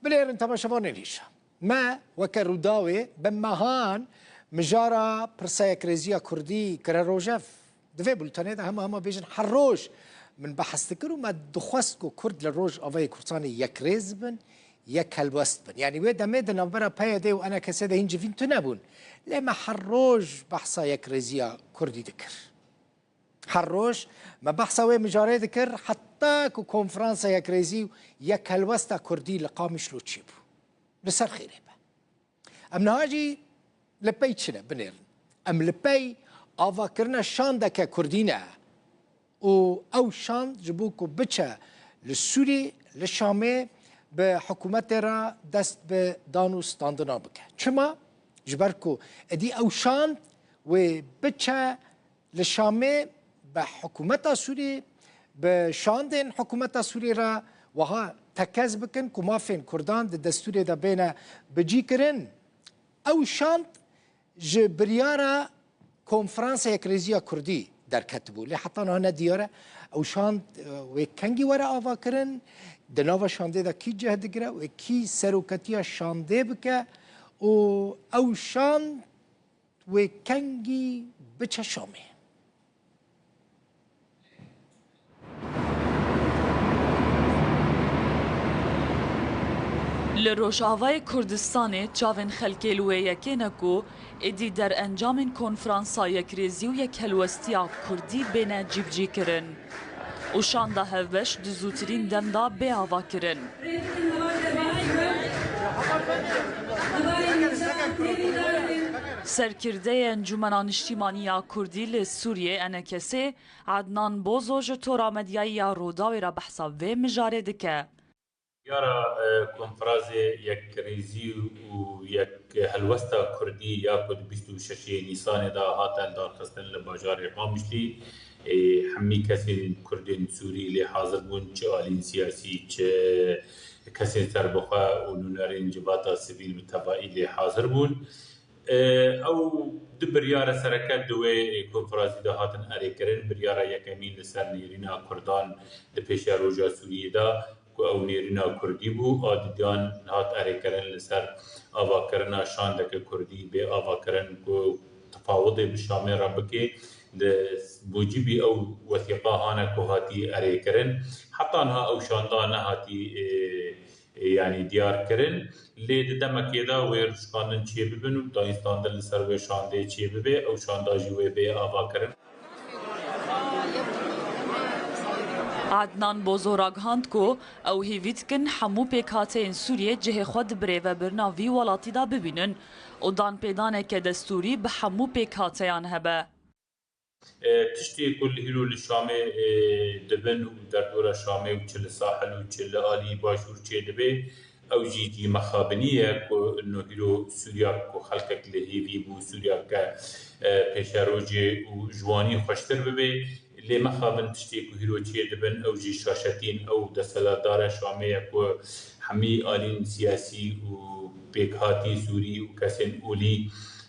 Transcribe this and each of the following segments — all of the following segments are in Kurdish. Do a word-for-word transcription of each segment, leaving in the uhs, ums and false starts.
Binêrin temaşevanên hêja. Me weke Rûdawê bi mehan mijara pirsa yekrêziya Kurdî kire rojev. Di vê bultenê de hema hema bêjin her roj min behs dikir û me dixwest ku Kurd li Rojavayê Kurdistanê yekrêz bin, yek helwest bin. Yanî wê demê di navbera P Y D û E N K S de hîn civîn tune bûn. Lê me her roj behsa yekrêziya Kurdî dikir. Her roj me behsa wê mijarê dikir, heta ku konferansa yekrêzî û yekhelwesta Kurdî li Qamişlo çêbû. Li ser xêrê be. Em niha jî li pey çi ne? Binêrin. Em li pey avakirina şandeke Kurdî ne. Û ew şand ji bo ku biçe li Sûrî, li Şamê bi hikûmetê re dest bi dan û standina bike. Çima? Ji ber ku êdî ew şand wê biçe li Şamê bi hikûmeta Sûrî, bi şandên hikûmeta Sûrî re wiha tekez bikin ku mafên Kurdan di destûrê de bêne bicîkirin. Ew şand ji biryara Konferansa Yekrêziya Kurdî derketibû. Lê heta niha ne diyar e ew şand, e, wê kengî were avakirin, di nava şandê de kî cih digire, wê kî seroketiya şandê bike û ew şand wê kengî biçe Şamê. Li Rojavayê Kurdistanê çavên xelkê li wê yekê ne ku êdî derencamên Konferansa Yekrêzî û Yekhelwestiya Kurdî bêne cîbicîkirin û şanda hevbeş di zûtirîn dem de bê avakirin. Serkirdeyê Encûmena Niştîmanî ya Kurdî li Sûriyê, E N K S, Adnan Bozo ji tora medyayî ya Rûdawê re behsa vê mijarê dike. Diyara, e, konferazê yekrêzî û yek helwesta Kurdî ya ku di bîst û şeşê Nîsanê de hate lidarxistin li bajarê Qamişlî, ê, hemî kesên Kurdên Sûrî lê hazir bûn, çi alîn siyasî, çi kesên serbixwe û nûnerên civata sivîl bi tevayî lê hazir bûn. E, ew du biryara sereke di wê konferansî de hatin erêkirin. Biryara yekemîn li ser nêrîna Kurdan di pêşeroja Sûriyê de, ku ew nêrîna Kurdî bû, a didiyan hat erêkirin li ser avakirina şandeke Kurdî bê avakirin ku tefawidê bi Şamê re bike. Li mûcibî ew wesîqa hane ku hatî erêkirin. Heta niha ew şanda nehatî, e, e, yanî diyar kirin. Lê di demekê de wê rûşkandin çêbibin û dayînstandin li ser wê şandê çêbibe, ew şanda jî wê bê avakirin. Adnan Bozo ragihand ku ew hêvî dikin hemû pêkhateyên Sûriyê cihê xwe di birêvebirina vî welatî de bibînin û danpêdaneke destûrî bi hemû pêkhateyan hebe. E, tiştê ku li hîro li Şamê, e, dibin û derdora Şamê û çi li sahil û çi li alî başûr çêdibe, ew jî cî mexabinî ye ku no hîro Sûriya ku xelkek li hêvî bû, Sûriyake, e, pêşerojê û ji wanî xweştir bibe. Lê mexabin tiştê ku hîro çêdibin, ew jî şaşetîn ew desthilatdara Şamê ye ku hemî alîn siyasî û pêkhatî Sûrî û kesên olî,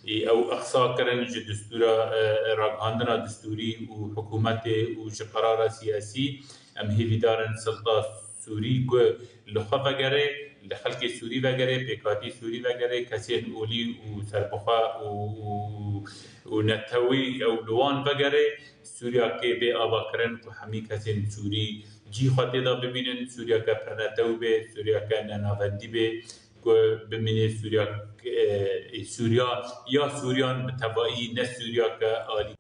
ê, ew exsa kirin ji destûra, e, ragihandina destûrî û hikûmetê û ji qerara siyasî. Em hêvîdar in silta Sûrî ku li xwe vegere, li xelkê Sûrî vegere, pêkhatî Sûrî vegere, kesên olî û serbixwe û, û, û netewî ew li wan vegere. Sûriyakê bê avakirin ku hemî kesên Sûrî cî xwe tê de bibînin, Sûriyake pirnetew bê, Sûriyake nenavendî bê, ku bimîne Sûriya, e, Sûriya ya Sûriyan bi tevayî, ne Sûriyake alî.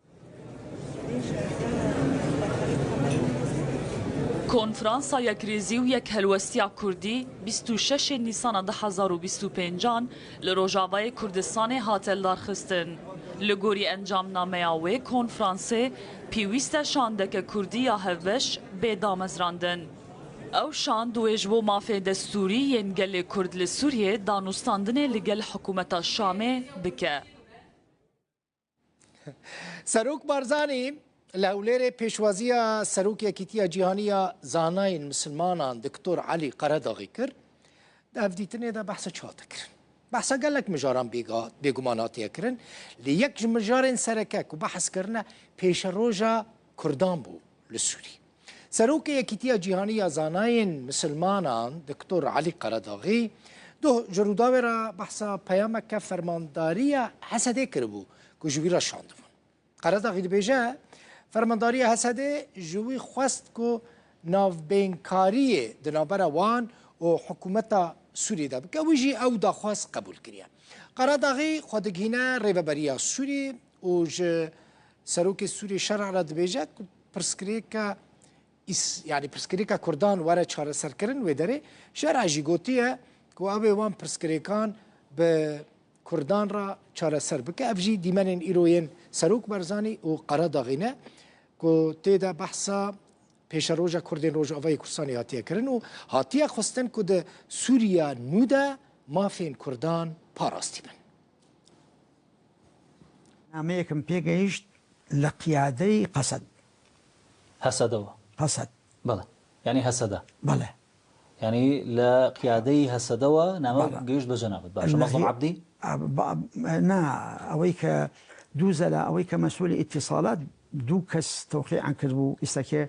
Konferansa Yekrêzî û Yekhelwestiya Kurdî bîst û şeşê Nîsana du hezar û bîst û pêncan li Rojavayê Kurdistanê hate lidarxistin. Li gorî encamnameya wê konferansê, pêwîst e şandeke Kurdî ya hevbeş bê damezrandin. Ew şand wê ji bo mafê destûrî yên gelê Kurd li Sûriyê danûstandinê li gel hikûmeta Şamê bike. Serok Barzanî li Hewlêrê pêşwaziya Serok Yekîtiya Cîhanî ya Zanayên Misilmanan Doktor Elî Qeredaxî kir. Di hevdîtinê de behsa çi hate kirin? Behsa gelek mijaran bêga-, bêguman hatiye kirin. Lê yek ji mijarên sereke ku behs kirine pêşeroja Kurdan bû li Sûrî. Serokê Yekîtiya Cîhanî ya Zanayên Misilmanan, Doktor Elî Qeradaxî, doh ji Rûdawê re behsa peyameke fermandariya Hesedê kiribû ku ji wî re şandibûn. Qeradaxî dibêje, fermandariya Hesedê ji wî xwest ku navbênkariyê di navbera wan û hikûmeta Sûriyê de bike. Wî jî ew daxwaz qebûl kiriye. Qeradaxî xwe digihîne Rêveberiya Sûrî û ji Serokê Sûrî Şer'a re dibêje ku pirsgirêka îs-, yanî pirsgirêka Kurdan were çareserkirin. Wê derê Şer'a jî gotiye ku ew ê wan pirsgirêkan bi Kurdan re çareser bike. Ev jî dîmenên îro yên Serok Barzanî û Qeradaxî ne ku tê de behsa pêşeroja Kurdên Rojavayê Kurdistanê hatiye kirin û hatiye xwestin ku di Sûriya nû de mafên Kurdan parastî bin. نامەیەکم پێگەیشت لە قیادەی قەسەد. هەسەدەوە. قەسەد. بەڵێ. یعنی هەسەدە. بەڵێ. یعنی لە قیادەی هەسەدەوە نامە گەیشت بە جەنابەت. باشە، مەزڵوم عەبدی؟ نا، ئەوەی کە دوو زەلا، ئەوەی کە مەسئولی ئیتیسالات، دوو کەس تەوقیعان کرد بوو ئیسەکێ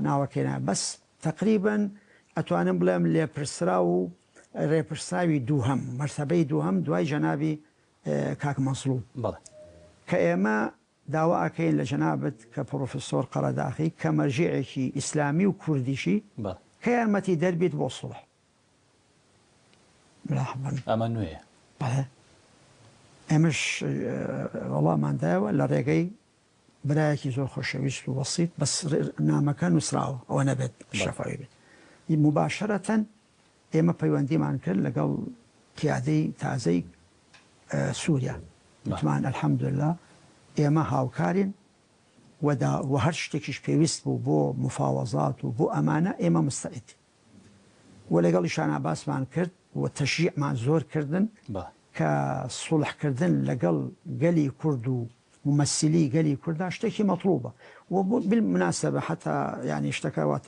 ناوەکەینا. بەس تەقریبەن ئەتوانم بڵێم لێپرسرا و ڕێپرسراوی دووهەم، مەرتەبەی دووهەم دوای جەنابی کاک مەزڵوم. کە ئێمە داوا ئەکەین لە جەنابت کە پرۆفسۆر قەرەداخی کە مەرجیعێکی ئیسلامی و کوردیشی کە یارمەتی دەربیت بۆ سوڵح. ئەمە نوێیە. بەڵێ. ئێمەش وەڵامان دایەوە لە ڕێگەی برایەکی زۆر خۆشەویست و وەسیت، بەس نامەکە نووسراوە، ئەوە نەبێت شەفاوی بێت. مباشرەتەن ئێمە پەیوەندیمان کرد لەگەڵ قیادەی تازەی سووریا. وتمان الحمدلله ئێمە هاوکارین و هەر شتێکیش پێویست بوو بۆ مفاوەزات و بۆ ئەمانە ئێمە مستەعیدین. و لەگەڵیشانا باسمان کرد و تەشجیعمان زۆر کردن کە سوڵحکردن لەگەڵ گەلی کورد و ممەسیلی گەلی کوردا شتێکی مەطلوبە. و بۆ بالمناسبە حتا یعنی شتەکە وات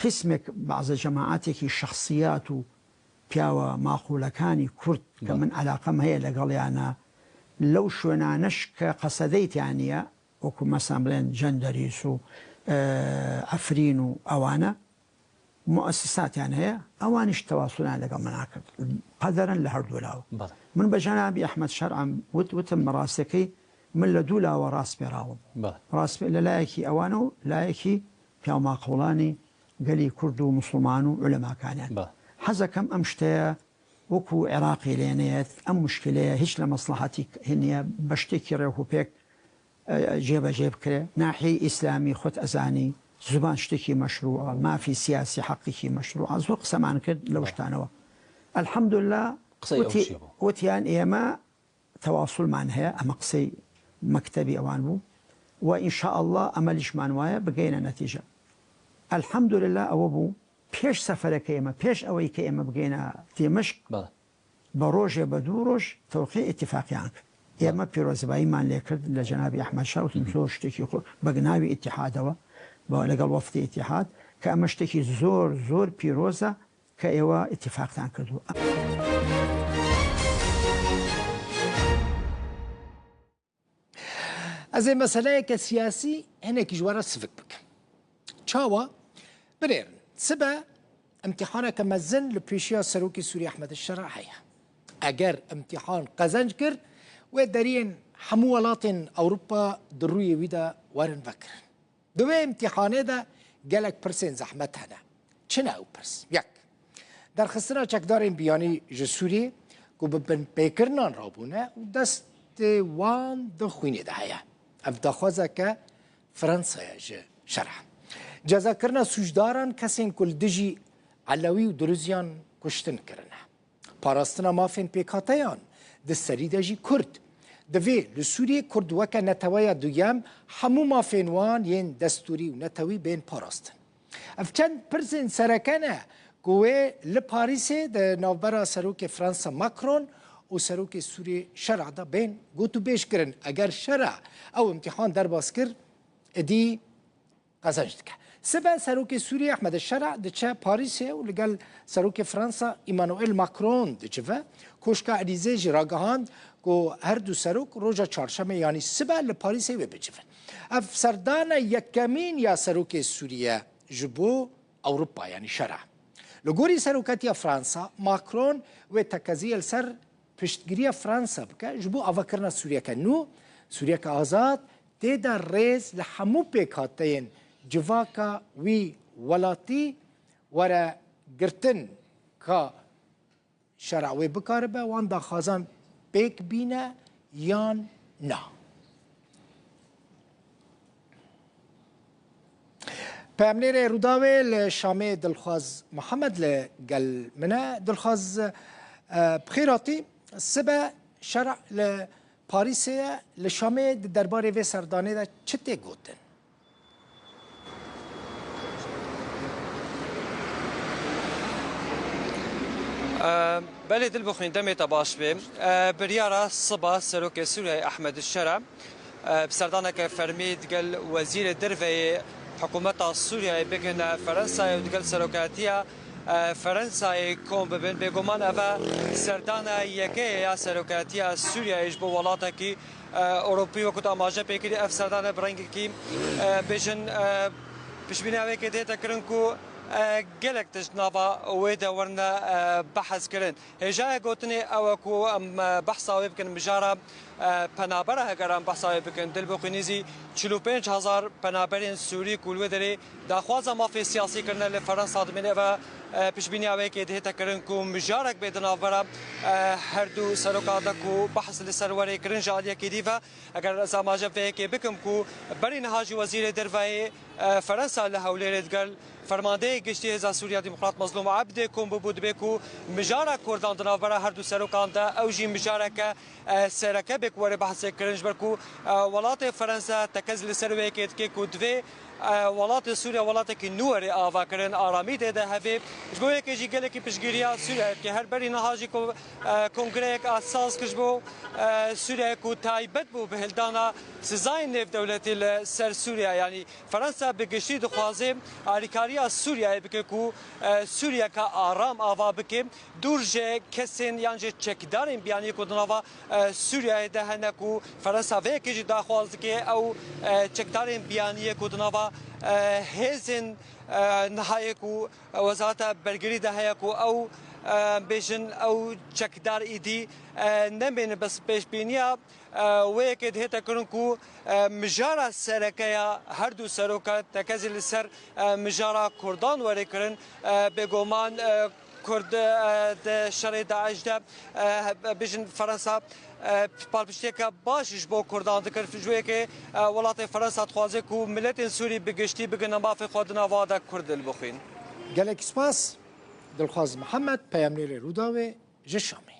قسمێک بەعزە جەماعەتێکی شەخسیات و پیاوە ماقولەکانی کورد کە من عەلاقەم هەیە لەگەڵیانە لەو شوێنانەش کە قەسەدەی تیانە وەکو مەسەن بڵێن جەندەریس و عەفرین و ئەوانە موئەسساتیان هەیە، ئەوانیش تەواسولیان لەگەڵ منا کرد. قەدەرەن لە هەردوو لاوە. من بە جەنابی ئەحمەد شەرعم وت، وتم مەڕاستەکەی من لە دوو لاوە ڕاست پێراوم. ڕاست لە لایەکی ئەوانە و لایەکی پیاوماقوڵانی گەلی کورد و موسڵمان و عولەماکانیان. حەزەکەم ئەم شتەیە وەکو عێراقی لێنەیەت، ئەم مشکلەیە هیچ لە مەسڵەحەتی هینیە بە شتێکی ڕێوک و پێک جێبەجێ بکرێ. ناحیەی ئیسلامی خۆت ئەزانی زوبان شتێکی مەشروعە، مافی سیاسی حەقێکی مەشروعە. زۆر قسەمان کرد لەو شتانەوە. الحمدلله وتیان ئێمە تەواسولمان هەیە، ئەمە قسەی مەکتەبی ئەوان بوو و ان شاء اللە ئەمەلیشمان وایە بگەینە نەتیجە. الحمدلله ئەوە بوو پێش سەفەرەکە ئێمە، پێش ئەوەی کە ئێمە بگەینە دیمەشق بە ڕۆژێ بە دوو ڕۆژ تەوقیع ئیتیفاقیان کرد. ئێمە پیرۆزباییمان لێ کرد لە جەنابی ئەحمەد شا، وتم زۆر شتێکی خۆ بەگناوی ئیتیحادەوە بە لەگەڵ وەفدی ئیتیحاد کە ئەمە شتێکی زۆر زۆر پیرۆزە کە ئێوە ئیتیفاقتان کردووە. Ez ê meseleyeke siyasî hinekî ji we re sivik bikim. Çawa? Binêrin, sibe îmtîhaneke mezin li pêşiya Serokê Sûrî Ehmed Şera heye. Eger îmtîhan qezenc kir, wê deriyên hemû welatên Ewropa di rûyê wî de werin vekirin. Di wê îmtîhanê de gelek pirsên zehmet hene. Çi ne ew pirs? Yek, derxistina çekdarên biyanî ji Sûriyê ku bi binpêkirinan rabûne û destê wan di xwînê de heye. Ev daxwazeke Fransaya ji Şer'a. Cezakirina sûcdaran kesên ku li dijî Elewî û Duruzyan kuştin kirine. Parastina mafên pêkhateyan, di serî de jî Kurd. Divê li Sûriyê Kurd weke neteweya duyem hemû mafên wan yên destûrî û netewî bên parastin. Ev çend pirsên sereke ne ku wê li Parîsê di navbera Serokê Fransa Macron û Serokê Sûriyê Şera de bên gotûbêj kirin. Eger Şera ew îmtîhan derbas kir, êdî qezenc dike. Sibe Serokê Sûriyê Ehmed Şera diçe Parîsê û li gel Serokê Fransa Emmanuel Macron dicive. Koşka Elîzê jî ragihand ku her du serok roja çarşemê, yanî sibe li Parîsê wê bicivin. Ev serdana yekemîn ya Serokê Sûriye ji bo Ewropa, yanî şera. Li gorî serokatiya Fransa, Macron wê tekeziyê li ser piştgiriya Fransa bike ji bo avakirina Sûriyeke nû, Sûriyeke azad, tê de rêz li hemû pêkhateyên civaka wî welatî were girtin, ka şera wê bikaribe wan daxwazan pêk bîne yan na. Peyamnêrê Rûdawê li Şamê Dilxwaz Mihemed li gel min e. Dilxwaz, e, bi xêr hatî. Sibe şera li Parîsê ye. Li Şamê di derbarê vê serdanê de çi tê gotin? Belê Dilbixwîn, demê te baş be. Biryara siba Serokê Sûriyeyê Ehmed Şera bi serdaneke fermî digel Wezîrê Derve yê Hikûmeta Sûriyeyê bikin Ferensayê û digel serokatiya Ferensayê kom bibin. Bêguman ev e serdana yekê ye ya serokatiya Sûriyeyê ji bo welatekî Ewropî. Wekû te amaje pê kirî, ev serdane bi rengekî bêjin piştbîniya wê yekê dihête kirin ku gelek tişt nava wê de werine behs kirin. Hêjayê gotinê ew e ku em behsa wê bikin, mijara penabera, heger em behsa wê bikin, Dilbixwînî zî çil û pênc hezar penaberên Sûrî ku li wê derê daxwaza mafê siyasî kirine li Ferensa dimîne. Ev e piştbîniya wê yekê dihête kirin ku mijarek bê di navbera her du serokan de ku behs li ser werê kirin ji aliyekî dî ve. Eger ez amaje vê yekê bikim ku berî niha jî Wezîrê Derve yê Ferensa li Hewlêrê digel Fermandeyê Giştî Hêza Sûriya Demokrat Mezlûm Ebdê kom bûbû, dibê ku mijara Kurdan di navbera her du serokan de ew jî mijareke sereke bê ku were behsê kirin, ji ber ku welatê Ferensa tekez li ser wê yekê dike ku divê welatê Sûriya welatekî nû were avakirin, aramî tê de hebe. Ji bo yekê jî gelekî piştgiriya Sûriyeyê dike. Her berî niha jî ku kongreyek a saz kir ji bo Sûriyeyê ku taybet bû bi hildana sizayên nêvdewletî li ser Sûriye, yanî Ferensa bi giştî dixwaze alîkariya Sûriyeyê bike ku Sûriyeka aram ava bike, dûr ji kesên yan ji çekdarên biyaniyê ku di nava Sûriyeyê de hene ku Ferensa vê yekê jî daxwaz dike ew çekdarên biyaniyê ku di nava hêzên nihayê ku Wezareta Bergirî de heye ku ew bêjin ew çekdar îdî nemênin. Bes pêşbîniya wê yekê dihête kirin ku mijara sereke ya her du seroka tekezî li ser mijara Kurdan were kirin. Bêguman Kurd di şerê DAIŞ de bêjin Ferensa palpiştiyeke baş ji bo Kurdan dikir. Ji wê yekê welatê Ferensa dixwaze ku miletên Sûrî bi giştî bigihine mafê xwe di nava de Kurd li bixwîn. Gelek spas. Dilxwaz Mihemed, peyamnêrê Rûdawê ji Şamê.